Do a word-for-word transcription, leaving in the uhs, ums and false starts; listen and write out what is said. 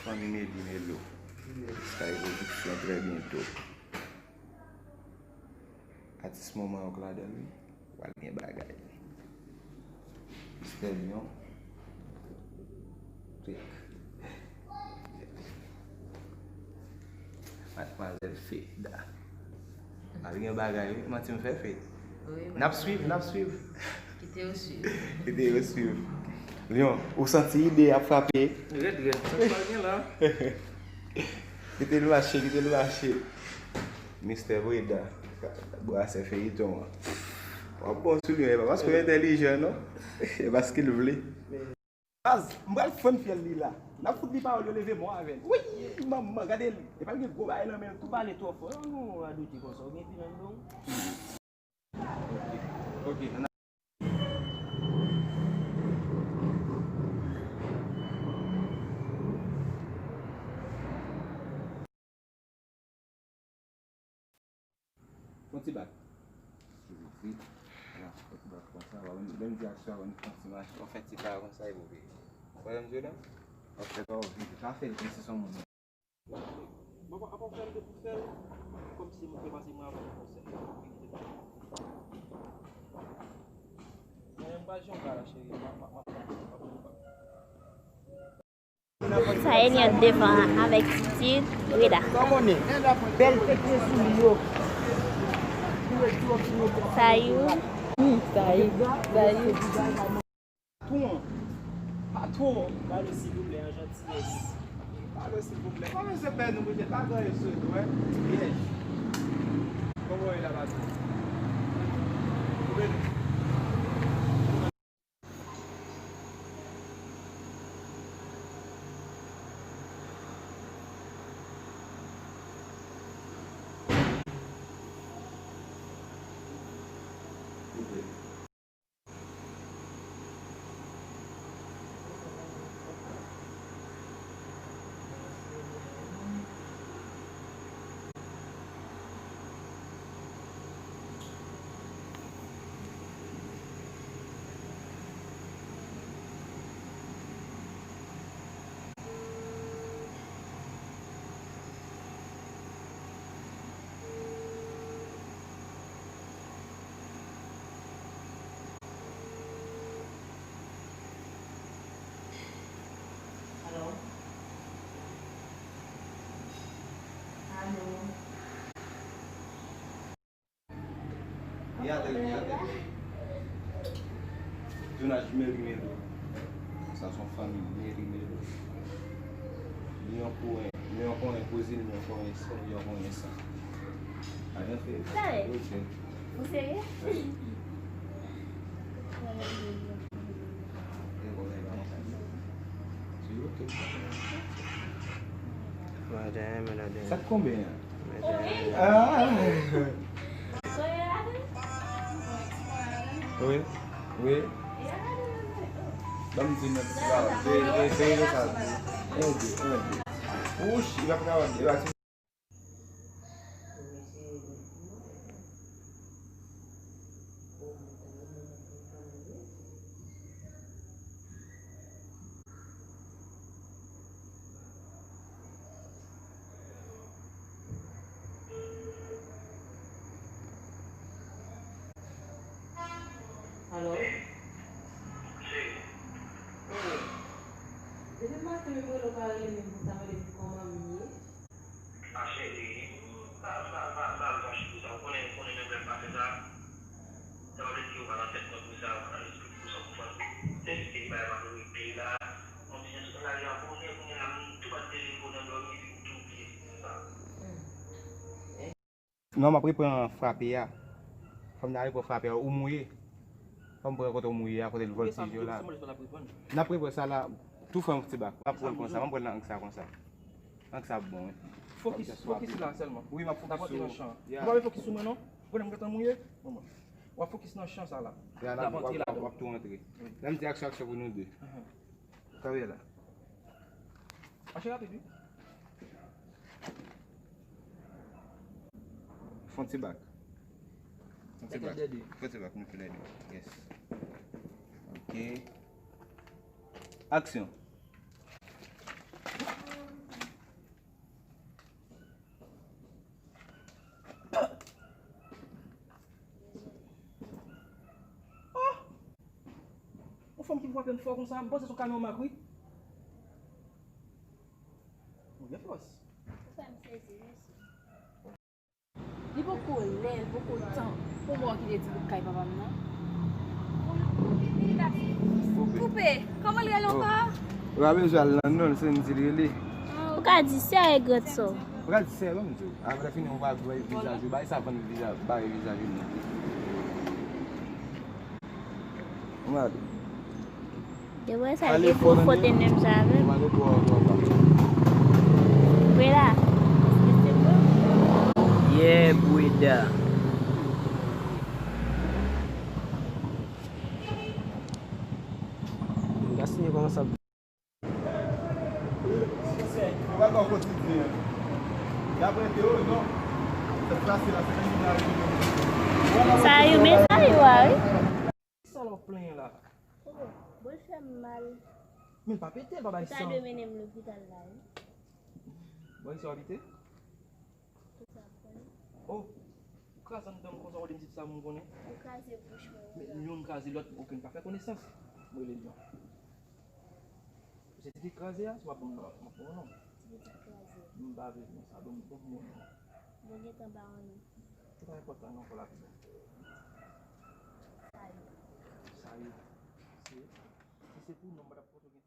Fanmi Medi Melo. Sky Production, trè byento. Atis moman yo k ladan l, wi. Pral gen bagay. Mister Lion. Trik. Madmwazèl Feda. Pral gen bagay, wi. Manti m fè, Fed? Wi, n ap swiv, n ap swiv. Kite yo swiv. Kite yo swiv. Lion, ou santi ide ap frape? Rèd, rèd. Sa k pral gen la? Kite l mache, kite l mache. Mister Breda, brasè feyiton an. W ap bon sou li, men e pa paske w entèlijan, non. E paske l vle. Baz, m pral fann fyèl li la. N ap fout li pawòl, yo leve mò avè l. Wi, manman, gade l. E pa l gen gwo bagay nan men l tou. Ou pale twò fò. Yon radote konsa, ou gen pil anndan w. Ok, ok. Fè yon ti bak. Vit, vit. Vwala, fè yon ti bak konsa. Lè m di aksyon, w ap fè yon ti mache, w ap fè ti pa konsa, epi w vire. Ou konprann sa m di w la? W ap fè pa w vit. Pa fè l kòmsi se yon moun. Apa, apa w fè m te pou fè l, kòmsi moun te pase mwen avan nan konsèy. Mwen menm pa jan ka la, cheri. M ap, m ap, m ap, m ap, m ap, m ap. Sa Eliante devan avèk Titid, Breda. Bèl tèt sou li yo. Sayou. Sayou. Sayou. Patwon. Patwon. Pale silvouplè, an jantiyès. Pale silvouplè. Kòman se fè nou mouche pa gen rezo nou, hein? Pyèj. Kòman w ye la, patwon? Ou beni? Alo? Alo? Li atè, li atè. Tounaj Mary Melo. Sa se yon fanmi Mary Melo. Li yon konnen, li yon konnen Brezil, li yon konnen san, li yon konnen san. Ajan fè. Sa e? Yo, chè. Ou serye? Sa k konbyen an? Ah! Wi, wi. Ban m di nou ti pawòl. Veye, veye, veye sa. Yon, de, yon, de. Wouch, li pa kapab, li pa Alo? Cheri. Wi. Depi maten, m rele w pa rele m, m di sa, mande m kòman m ye. A cheri, pa, pa, pa, pa al fache pou sa. Ou konnen, ou konnen menm lè m pa fè sa. Sa pa vle di yo pa nan tèt mwen pou sa, yo pa nan lespri pou sa, ou konprann? Se jis ke bagay pa vle regle la. Yon ti jan sou bagay la, konnen, konnen la, m tou bat telefòn nan dòmi, epi m tou bliye sa. Non, m ap reprann frape a. Fò m ta reprann frape a, ou mouye. Fò m pran kote w mouye a, kote l vòltije yo la. N ap reprann sa la. Tou fè yon ti bak. M ap pran l konsa, m ap pran l nan ang sa konsa. Ang sa ap bon, wi. Fokis, fokis la sèlman. Wi, m ap fokis sou. Ou pa vle fokis sou mwen, non? Ou konnen m gentan mouye? Bon, bon. W ap fokis nan chan sa la. Ya, n ap, w ap, w ap tou antre. Lè m di aksyon, aksyon pou nou de. Kanpe la. Mache rapid, wi. Fè yon ti bak. Fè yon ti bak. Fè yon ti bak, nou tou lè de. Yes. Ok. Aksyon. Yon fò konsa, m panse se yon kamyon mak, wi. Ou gen fòs. Ou fè m sezi, mèsi. Li poko lè, li poko tan pou mwen kite ti bout kay papa m nan. Koupe. Koupe. Kòman l rele ankò? Ou pa bezwen al nan non, se Sendy l rele. Ou ka di sè e gran sè w. Ou ka di sè, ban m di w. Apre fini, ou va bay vizaj ou, bay sa vann vizaj, bay vizaj ou. Ou mande. Depi sa, ale gen pou fò fote menm jan avè m. Ou mande pou ou, ou, ou. Breda. Yeah, Breda. Gaspiye kòman sa. Yo pral ba w kotidyen. Y ap rete yo, non. Sèt plase la, se nan gimnazi yo. Sa yo, men sa yo a, wi. Sa w ap plenyen la? Koko, bon, l fè m mal. Men l pa pete, l pa bay san. Ou ta dwe mennen m lopital la, wi. Bon, sa w abite? Tout sa ap konnen. Oh, ou kraze anndan m konsa, ou di m se sa m konnen? Ou kraze bouch mwen, wi. Men youn kraze lòt, okenn pa fè konesans. Mwen rele l non. Se ti ki kraze a, si w ap ban m non, m ap ban w non. Ti pitit kraze. M pa vle non sa, ban m, ban m yon non. Mwen gentan ba w non. Li pa enpòtan non, fò l ap bon. Sayo. Sayo. Se, si se pou non, m pa t ap pote